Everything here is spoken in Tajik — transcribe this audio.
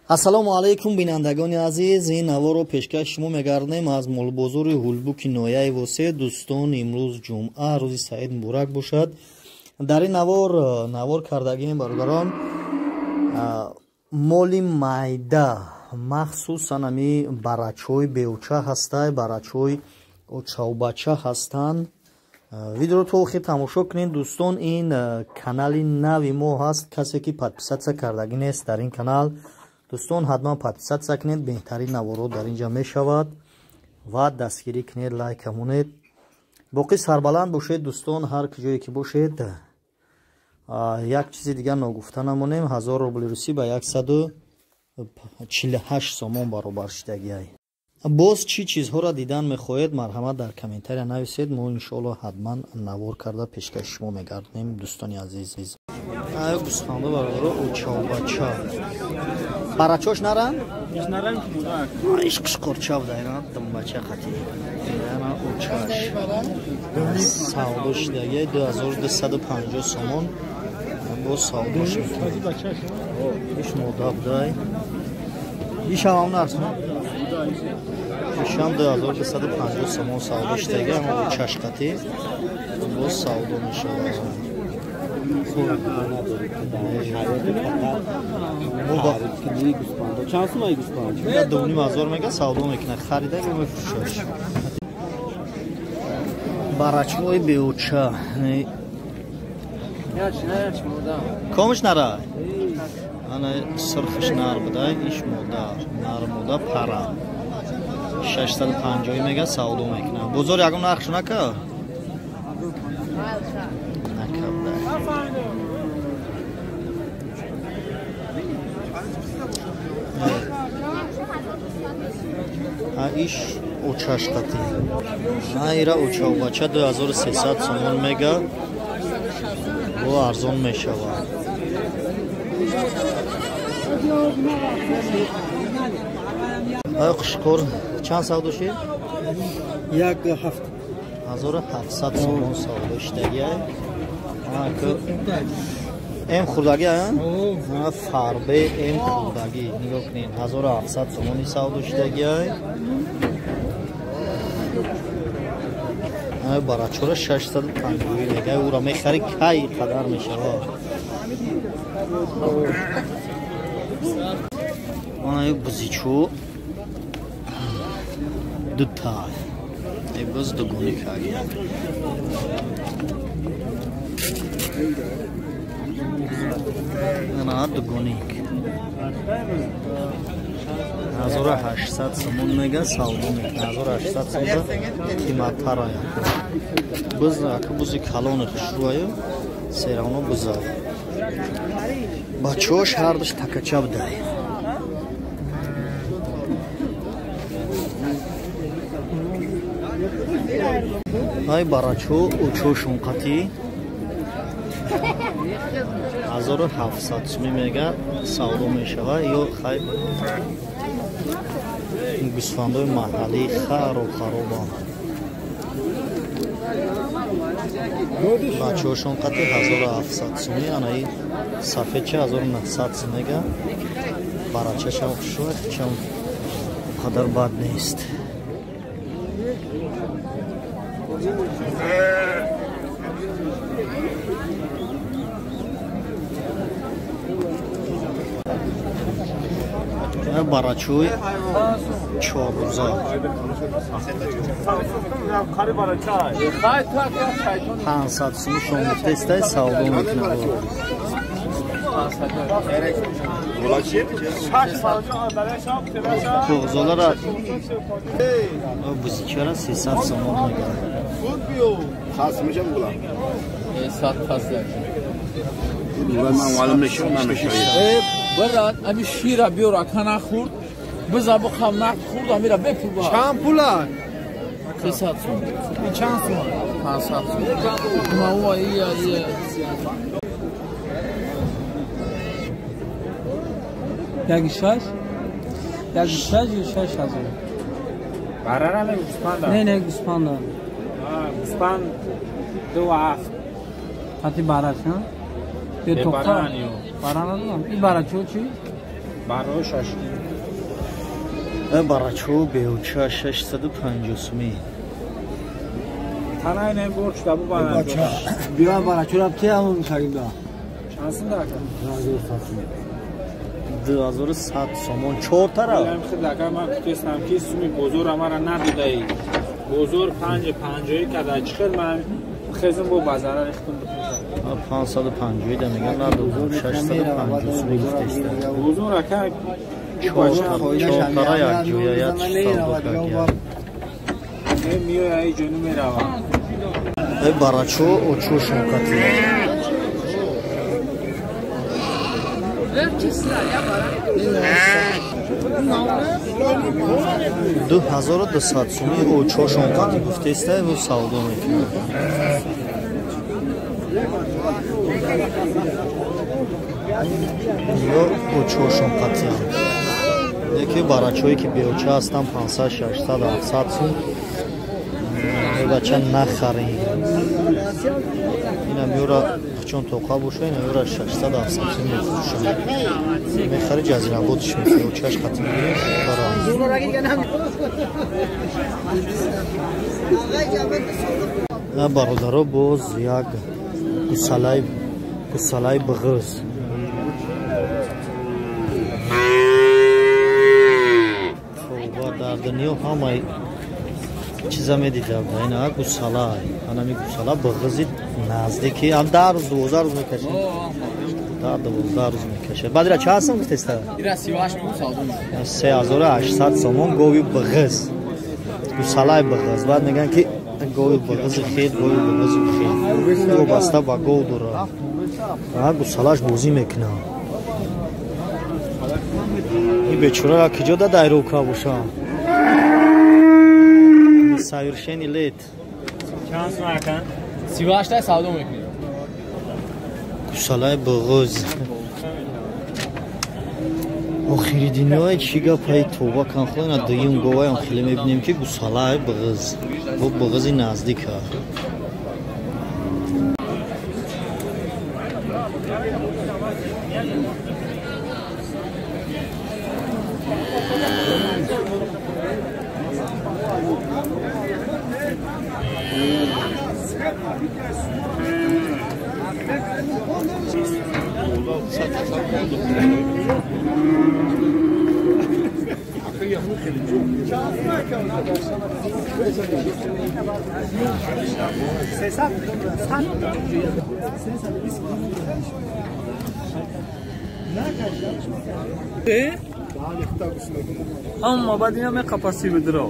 Ассалому алайкум, бинандагони азиз. Ин наворро пешкаш шумо мегардонем аз молбозори Ҳулбуки ноҳияи Восе. Дӯстон, имрӯз ҷумъа, рӯзи саид муборак бошад. Дар ин навор кардагием, бародарон, моли майда, махсусан ами барачҳои беуча ҳастай, барачҳои очавбача ҳастанд. Видеоро то охир тамошо кунед, дӯстон. Ин канали нави мо ҳаст. Касе ки подписатсия кардагӣ нест дар ин канал, дӯстон, ҳатман подписатсия кунед. Беҳтарин наворҳо дар ин ҷа мешавад ва дастгирӣ кунед, лайка монед. Боқӣ сарбаланд бошед, дӯстон, ҳар ҷое ки бошед. Як чизи дигар ногуфта намонем: 1000 рубли русӣ ба 148 сомон баробар шидагиай. Боз чӣ чизҳоро дидан мехоҳед, марҳамат, дар комментария нависед. Мо иншоалло ҳатман навор карда пешкаши шумо мегардонем, дӯстони азиз. Гӯсфандо, бародаро, очавбача, барачош наран, иш қишқорча буда, думбача қати ана очаш савдо шидаги 2250 сомон. Боз савдо шуд. Иш мода будай, ишам ҳам нарсма, ишам 2250 сомон савдо шидаги, ама очаш қати боз савдо мешавад. Чанд сумаи гӯсфанд? 2500 мега савдо мекунад, харида мефурӯшаш. Барачҳои беуча комиш нара, ана сурхиш нар будай, иш мода, нар мода пара 650 мега савдо мекунад. Бозор ягон нархш нака накарда. Иш очаштати, ира очавбача 2300 сомон мега, бо арзон мешавад. Ай қушқор чанд савдо шид? 1700 сомон савдо шидагиай. Эм хурдагӣ, фарбе эм хурдагӣ, нигоҳ кунед, 1700 сомони савдо шидагиай. Барачора 650 мега, ӯра мехари кай қадар мешавад. Ана бузичо дута, боз дугони каги. Ана дугоник 1800 сомон мега савдо мекунад. 1800 сомон қиматтарая. Буз ака бузи калони хушрӯаю серавно буза. Бачаҳош ҳардуш такача будай. Ай барачо учошон қатӣ 1700 сомон мега савдо мешавад. Ё хай гӯсфандои маҳаллии хару харобанд. Бачаҳошон қати 1700 сомон, анаи сафедча 1900 сомон мега. Барачашам хушрӯ, чам қадар бад нест. Барачӯй чоррӯза 500 сомон шомгуфтаистай савдо мекунад. Туғзолара бузичара 300 сомон мега. Брат, ами шира биёр, ака нахӯрд, биза бихам нахӯрд, амира бепул ба. Чанд пула? 300 сом. И чанд сом? 500 сом. Ма ия ия. Як шаш? Як шаш ё 6000? Барара ме гӯспанда? Не, не, гӯспанда. Гӯспанд 2.7. Қати бараш, ҳа? Баран ё. Баран надодам. Ин барачо чи? Барои 6. Барачо беуча 650 сумӣ. Танай не бор шуда бу бана. Биё барачо рафти ҳамон харидо. Чанд сум дака? 2100 сомон чор тараф. Ман хидака ман гуфтам ки суми бозор амара надодаи. Бозор 5.50 када чӣ хел ман хезм бо базара рехтум. 550 да меган надодам 650 сумӣ гуфтеста. Бозор ака чор тара як ҷоя як савдо кардия. Миёя ай ҷону мерава. Э барачо очо шонкати. 2200 сумӣ очо шонкати гуфтеста ва савдо мекунад. Ё очо шонкати. Яке барачое ки беоча ҳастанд 500, 600, 700 сум. Бача нахарем. Ина меёра чон тоқа боша, ина меёра 600, 700 сум мефурӯшанд. Мехари ҷазиработиш мекунӣ, очаш қати мегирем, бара. На бародаро боз як гусалаи бағыз. Ва дар дунё ҳамаи чиза медидам. Ина гусала, анами гусала бағизи наздики ам 10 рӯз 12 рӯз мекашад. 10 12 рӯз мекашад. Баъд ира чӣ ҳастам гуфтеста? Ира 38 мегӯ савдо мекунад. 3800 сомон гови бағиз. Гусалаи бағиз. Баъд мегӯянд ки гови бағизи хел, гови бағизи хел. Вобаста ба гов дорад. А гусалаш бозӣ мекунад. Ин бечора киҷо да дайрока боша? Совершенный лет. Чанд сум ака? 38 та савдо мекунем. Гусалаи бағиз. Охири дунёи чӣ гапаи тоба кан худо ина дуюм говаям хеле мебинем ки гусалаи бағиз. Бо бағизи наздика. Аммо баъд ина меқапаси бидро.